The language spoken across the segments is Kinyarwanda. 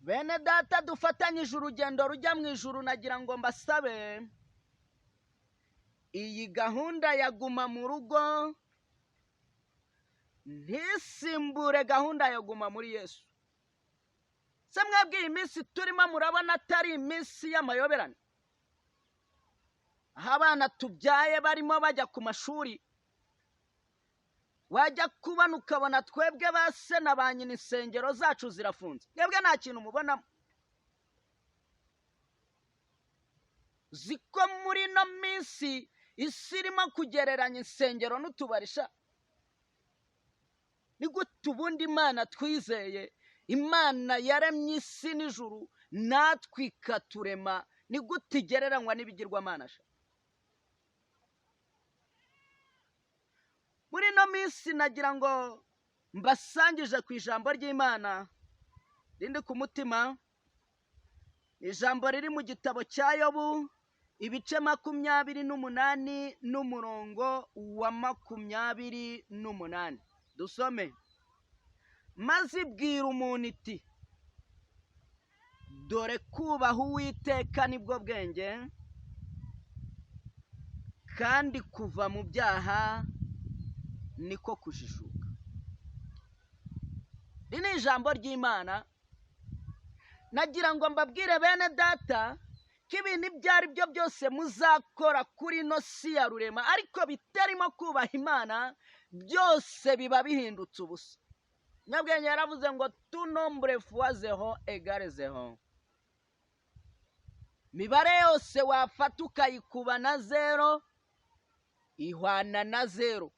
Bene data dufatanyije urugendo rujya mu ijuru, nagira ngo mbasabe iyi gahunda ya guma mu rugo ntisimbure gahunda ya guma muri Yesu. Se mwebwe iyi minsi turimo murabona atari iminsi y'amayoberane, aho abana tubyaye barimo bajya ku mashuri, wajya kubona ukabona twebwe ba se na ba nyina insengero zacu zirafunze, mwebwe nta kintu mubonamo. Ziko muri ino minsi isi irimo kugereranya insengero n'utubarisha. Ni gute ubundi Imana twizeye, Imana yaremye isi n'ijuru natwe ikaturema, ni gute igereranywa n'ibigirwamana sha? Muri ino minsi nagira ngo mbasangije ku ijambo ry'Imana rindi ku mutima, ijambo riri mu gitabo cya Yobu ibice 28 n'umurongo wa 28. Dusome. Maze ibwira umuntu iti, dore kubaha Uwiteka nibwo bwenge, kandi kuva mu byaha niko kujijuka. Iri ni ijambo ry'Imana. Nagira ngo mbabwire bene data ko ibintu ibyo ari byo byose muzakora kuri ino si ya rurema ariko bitarimo kubaha Imana, byose biba bihindutse ubusa. Nyabwenge yaravuze ngo tunombre fois zero égale zero. Mibare yose wafata ukayikuba na zero ihwana na zero.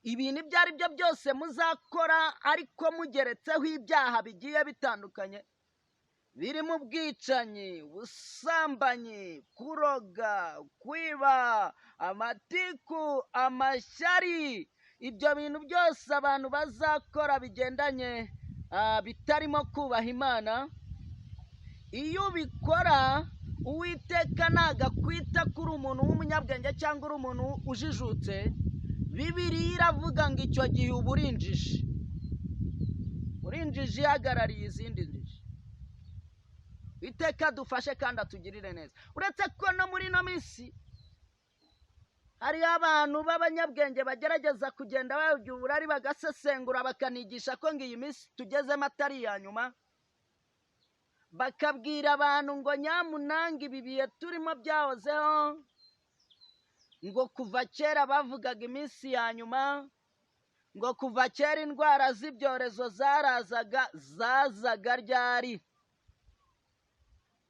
Ibintu ibyo ari byo byose muzakora ariko mugeretseho ibyaha bigiye bitandukanye, birimo ubwicanyi, ubusambanyi, kuroga, kwiba, amatiku, amashyari, ibyo bintu byose abantu bazakora bigendanye bitarimo kubaha Imana. Iyo ubikora Uwiteka nagakwita kuri umuntu w'umunyabwenge cyangwa uri umuntu ujijutse. Bibiliya iravuga ngo icyo gihe uba uri injiji, uri injiji ihagarariye izindi njiji. Iteka dufashe kandi atugirire neza. Uretse ko no muri ino minsi hariho abantu b'abanyabwenge bagerageza kugenda bayobya uburari, bagasesengura, bakanigisha ko ngo iyi minsi tugezemo atari iya nyuma, bakabwira abantu ngo nyamunanga ibi bihe turimo byahozeho, ngo kuva kera bavugaga iminsi ya nyuma, ngo kuva kera indwara z'ibyorezo zarazaga, zazaga ryari.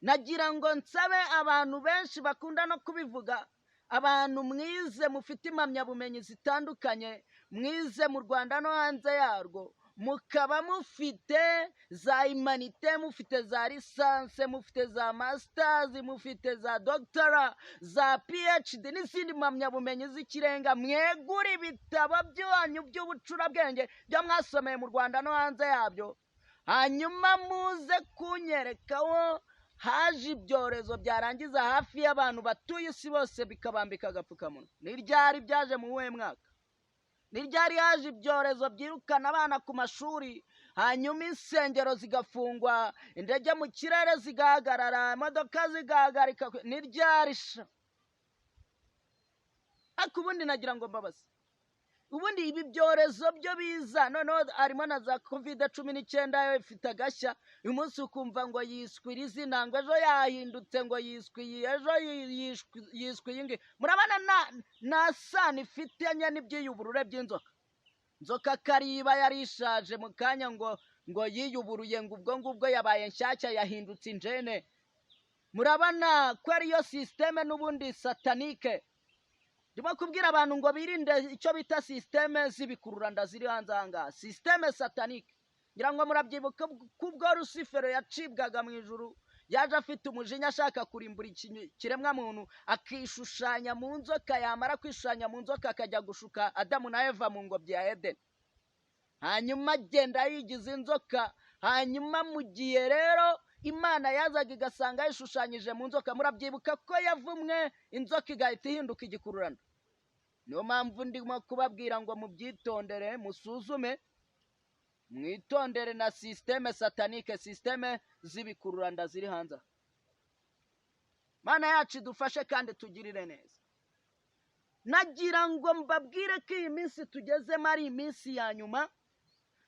Nagira ngo nsabe abantu benshi bakunda no kubivuga, abantu mwize mufite impamyabumenyi zitandukanye, mwize mu Rwanda no hanze yarwo, mukaba mufite za imanite, mufite za lisanse, mufite za masters, mufite za doctora, za PhD n'izindi mpamyabumenyi z'ikirenga, mwegure ibitabo byanyu by'ubucurabwenge byo mwasomeye mu Rwanda no hanze yabyo, hanyuma muze kunyerekaho haje ibyorezo byarangiza hafi y'abantu batuye isi bose bikabambika agapfukamunwa. Ni ryari byaje mu wuhe mwaka? Ni ryari haje ibyorezo byirukana abana ku mashuri, hanyuma insengero zigafungwa, indege mu kirere zigahagarara, imodoka zigahagarika? Ni ryari sha? Ariko ubundi nagira ngo mbabaze, ubundi ibi byorezo byo biza noneho harimo na za COVID-19 yo ifite agashya. Uyu munsi ukumva ngo yiswe iri zina, ngo ejo yahindutse ngo yiswe iyi, ejo yiswe iyi ngiyi. Murabona nta sano ifitanye n'ibyiyuburure by'inzoka. Inzoka kariba yari ishaje mu kanya ngo yiyuburuye, ngo ubwo ngubwo yabaye nshyashya yahindutse injene. Murabona ko ariyo sisiteme n'ubundi satanike. Ndimo kubwira abantu ngo birinde icyo bita sisiteme z'ibikururanda ziri hanze aha ngaha, sisiteme satanike. Ngira ngo murabyibuka kubwo Rusifero yacibwaga mu ijuru, yaje afite umujinya ashaka kurimbura ikiremwa muntu, akishushanya mu nzoka, yamara kwishushanya mu nzoka akajya gushuka Adamu na Eva mu ngobyi ya Edeni, hanyuma agenda yigiza inzoka. Hanyuma mu gihe rero Imana yazaga igasanga yishushanyije mu nzoka, murabyibuka ko yavumwe inzoka igahita ihinduka igikururanda. Niyo mpamvu ndimo kubabwira ngo mubyitondere, musuzume, Mwitondere na système satanique, système z'ibikururanda ziri hanze aha. Mana yacu idufashe kandi tugirire neza. Nagira ngo mbabwire ko iyi minsi tugezemo ari iminsi ya nyuma.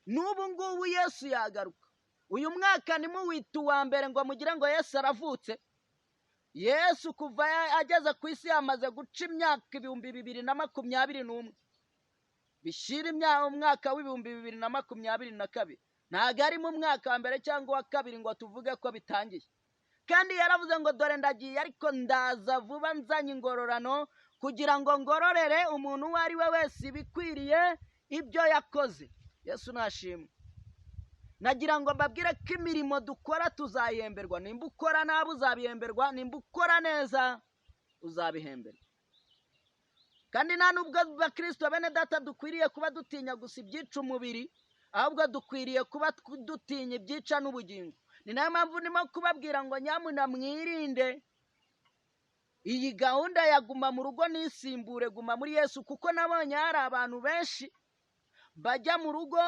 N'ubu ngubu Yesu yagaruka. Uyu mwaka ntimuwite uwa mbere ngo mugire ngo Yesu aravutse. Yesu kuva ageze ku isi yamaze guca imyaka 2021, bishyira umwaka w'2022. Ntabwo ari mu mwaka wa mbere cyangwa uwa kabiri ngo tuvuge ko bitangiye. Kandi yaravuze ngo: "Dore ndagiye, ariko ndaza vuba nzanye ingororano, kugira ngo ngororere umuntu uwo ari we wese ibikwiriye ibyo yakoze." Yesu nashimwe. Nagira ngo mbabwire ko imirimo dukora tuzayihemberwa. Nimba ukora nabi uzabihemberwa, nimba ukora neza uzabihemberwa. Kandi nta nubwo Bakirisito bene Data dukwiriye kuba dutinya gusa ibyica umubiri, ahubwo dukwiriye kuba dutinya ibyica n'ubugingo. Ni nayo mpamvu ndimo kubabwira ngo nyamuna mwirinde iyi gahunda ya guma mu rugo nisimbure guma muri Yesu, kuko nabonye hari abantu benshi bajya mu rugo,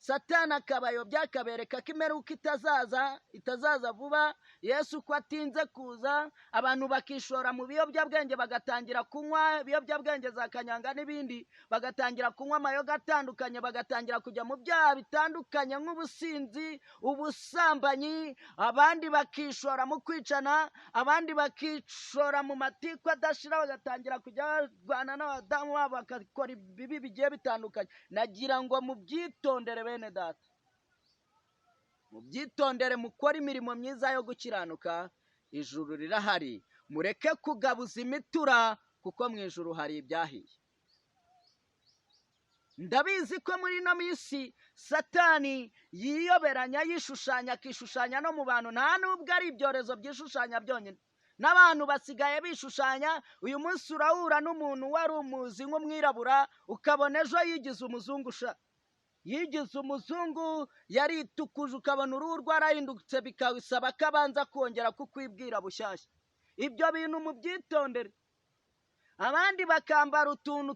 Satani akabayobya, akabereka ko imperuka itazaza, itazaza vuba, Yesu ko atinze kuza. Abantu bakishora mu biyobyabwenge, bagatangira kunywa ibiyobyabwenge za kanyanga n'ibindi, bagatangira kunywa amayoga atandukanye, bagatangira kujya mu byaha bitandukanye nk'ubusinzi, ubusambanyi, abandi bakishora mu kwicana, abandi bakishora mu matiku adashira, bagatangira kujya barwana n'abadamu babo, bagakora ibibi bigiye bitandukanye. Nagira ngo mubyitondere bene Data, mubyitondere, mukore imirimo myiza yo gukiranuka. Ijuru rirahari. Mureke kugabuza imitura, kuko mu ijuru hari ibyahiye. Ndabizi ko muri ino minsi Satani yiyoberanya, yishushanya, akishushanya no mu bantu. Nta nubwo ari ibyorezo byishushanya byonyine, n'abantu basigaye bishushanya. Uyu munsi urahura n'umuntu wari umuzi nk'umwirabura, ukabona ejo yigize umuzungu sha, yigize umuzungu, yaritukuje, ukabona uruhu rwarahindutse, bikasaba ko abanza kongera kukwibwira bushyashya. Ibyo bintu mubyitondere. Abandi bakambara utuntu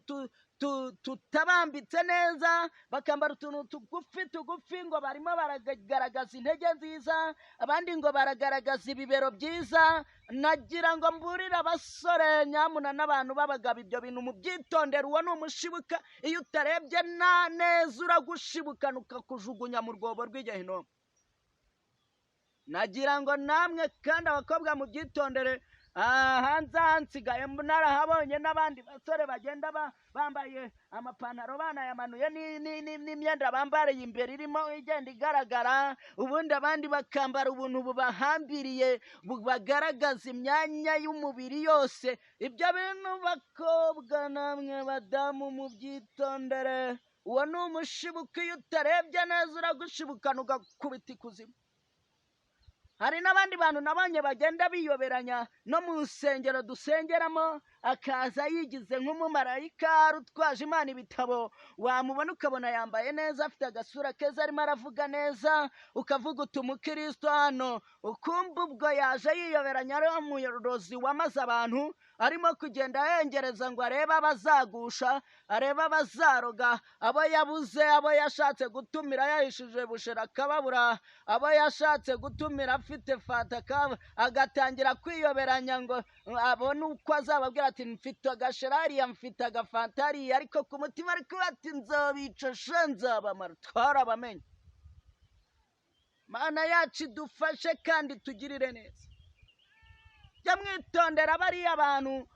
tutabambitse neza, bakambara utuntu tugufi tugufi ngo barimo baragaragaza intege nziza, abandi ngo baragaragaza ibibero byiza. Nagira ngo mburire abasore nyamuna n'abantu b'abagabo, ibyo bintu mubyitondere. Uwo ni umushibuka. Iyo utarebye na neza uragushibukana, ukakujugunya mu rwobo rw'igehinomu. Nagira ngo namwe kandi abakobwa mubyitondere. Hanze aha nsigaye narahabonye n'abandi basore bagenda bambaye amapantaro banayamanuye, n'imyenda bambariye imbere irimo igenda igaragara, ubundi abandi bakambara ubuntu bubahambiriye bubagaragaza imyanya y'umubiri yose. Ibyo bintu bakobwa namwe badamu mubyitondere. Uwo ni umushibuka. Iyo utarebye neza uragushibukana, ugakubita ikuzimu. Hari n'abandi bantu nabonye bagenda biyoberanya no mu nsengero dusengeramo, akaza yigize nk'umumarayika utwaje Imana ibitabo. Wamubona ukabona yambaye neza, afite agasura keza, arimo aravuga neza, ukavuga uti: "Umukristo hano." Ukumva ubwo yaje yiyoberanya, ari umurozi wamaze abantu, arimo kugenda ahengereza ngo arebe abazagusha, arebe abazaroga, abo yabuze, abo yashatse gutumira yahishije bushera akababura, abo yashatse gutumira afite fanta agatangira kwiyoberanya ngo abone uko azababwira ati: "Mfite agashera hariya, mfite agafanta hariya," ariko ku mutima ari kuba ati: "Nzabica sha, nzabamara." Twarabamenye. Mana yacu idufashe kandi tugirire neza. Jya mwitondera bariya bantu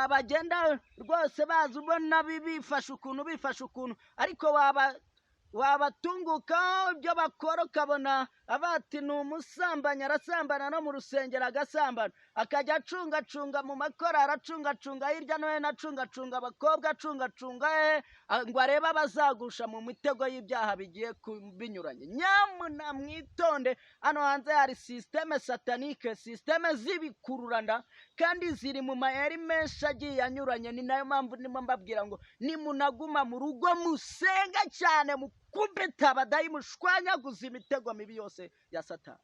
bagenda rwose bazi ubona bifashe ukuntu, bifashe ukuntu, ariko waba wabatungukaho ibyo bakora ukabona abati ni umusambanyi, arasambana no mu rusengero agasambana, akajya acungacunga mu makorari, acungacunga hirya no hino, acungacunga abakobwa, acungacunga ngo arebe abazagusha mu mitego y'ibyaha bigiye binyuranye. Nyamuna mwitonde, hano hanze hari système satanique, système z'ibikururanda, kandi ziri mu mayeri menshi agiye anyuranye. Ni nayo mpamvu ndimo mbabwira ngo nimunaguma mu rugo musenga cyane, mukubita abadayimu, mushwanyaguza imitego mibi yose ya Satani.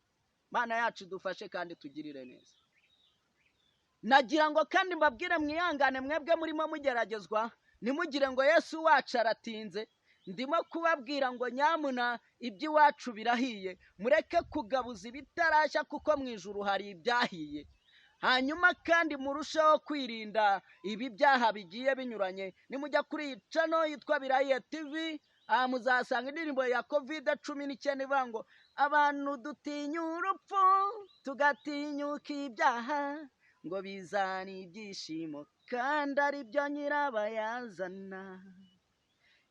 Mana yacu dufashe kandi tugirire neza. Nagira ngo kandi mbabwire mwihangane, mwebwe murimo mugeragezwa, ntimugire ngo Yesu wacu aratinze. Ndimo kubabwira ngo nyamuna iby'iwacu birahiye, mureke kugabuza ibitarashya kuko mu ijuru hari ibyahiye. Hanyuma kandi murusheho kwirinda ibi byaha bigiye binyuranye. Nimujya kuri iyi channel yitwa Birahiye TV, muzasanga indirimbo ya COVID-19 ivuga ngo abantu dutinya urupfu tugatinyuka ibyaha, ngo bizana ibyishimo kandi ari byo nyirabayazana.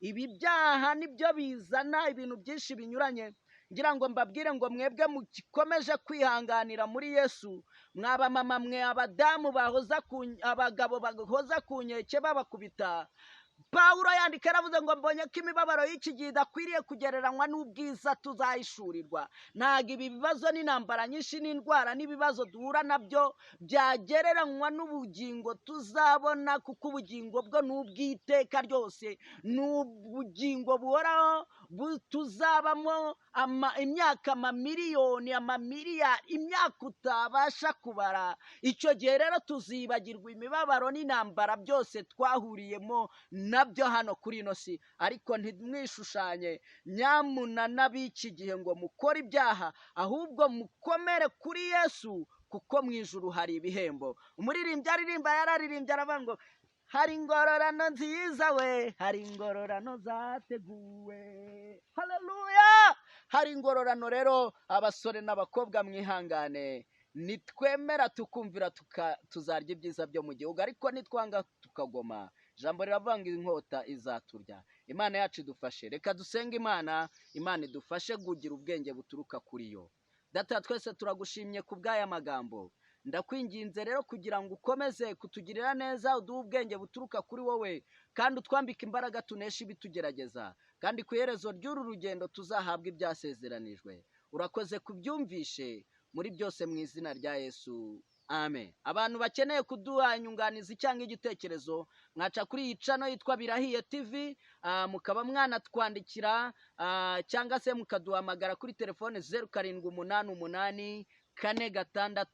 Ibi byaha nibyo bizana ibintu byinshi binyuranye. Ngira ngo mbabwire ngo mwebwe mugikomeje kwihanganira muri Yesu, mwaba mama mwe, abadamu bahoza ku, abagabo bahoza ku nkeke babakubita. Pawulo yandika yaravuze ngo mbonye ko imibabaro y'iki gihe idakwiriye kugereranywa n'ubwiza tuzahishurirwa. Ntabwo ibi bibazo n'intambara nyinshi n'indwara n'ibibazo duhura nabyo byagereranywa n'ubugingo tuzabona, kuko ubugingo bwo ni ubw'iteka ryose, ni ubugingo buhoraho tuzabamo imyaka amamiliyoni, amamiliyari, imyaka utabasha kubara. Icyo gihe rero tuzibagirwa imibabaro n'intambara byose twahuriyemo nabyo hano kuri ino si. Ariko ntimwishushanye nyamuna n'ab'iki gihe ngo mukore ibyaha, ahubwo mukomere kuri Yesu kuko mu ijuru hari ibihembo. Umuririmbyi aririmba yararirimbye aravuga ngo hari ingororano nziza we, hari ingororano zateguwe. Haleluya! Hari ingororano rero, abasore n'abakobwa mwihangane, nitwemera tukumvira tuzarya ibyiza byo mu gihugu, ariko nitwanga tukagoma, ijambo riravuga ngo inkota izaturya. Imana yacu idufashe. Reka dusenge Imana, Imana idufashe kugira ubwenge buturuka kuri yo. Data twese turagushimye ku bw'aya magambo. Ndakwinginze rero kugira ngo ukomeze kutugirira neza, uduhe ubwenge buturuka kuri wowe, kandi utwambike imbaraga tunesha ibitugerageza, kandi ku iherezo ry'uru rugendo tuzahabwe ibyasezeranijwe. Urakoze kubyumvishe muri byose mu izina rya Yesu, amen. Abantu bakeneye kuduha inyunganizi cyangwa igitekerezo, mwaca kuri iyi channel yitwa Birahiye TV, mukaba mwanatwandikira, cyangwa se mukaduhamagara kuri telefone 0788 4 6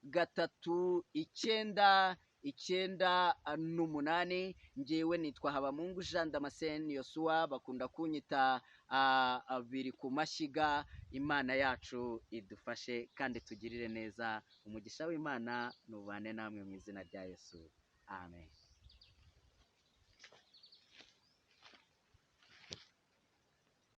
3 9 9 8. Njyewe nitwa Habamungu Jean Damascene Yosuwa, bakunda kunyita biri ku mashyiga. Imana yacu idufashe kandi tugirire neza. Umugisha w'Imana nubane namwe mu izina rya Yesu, amen.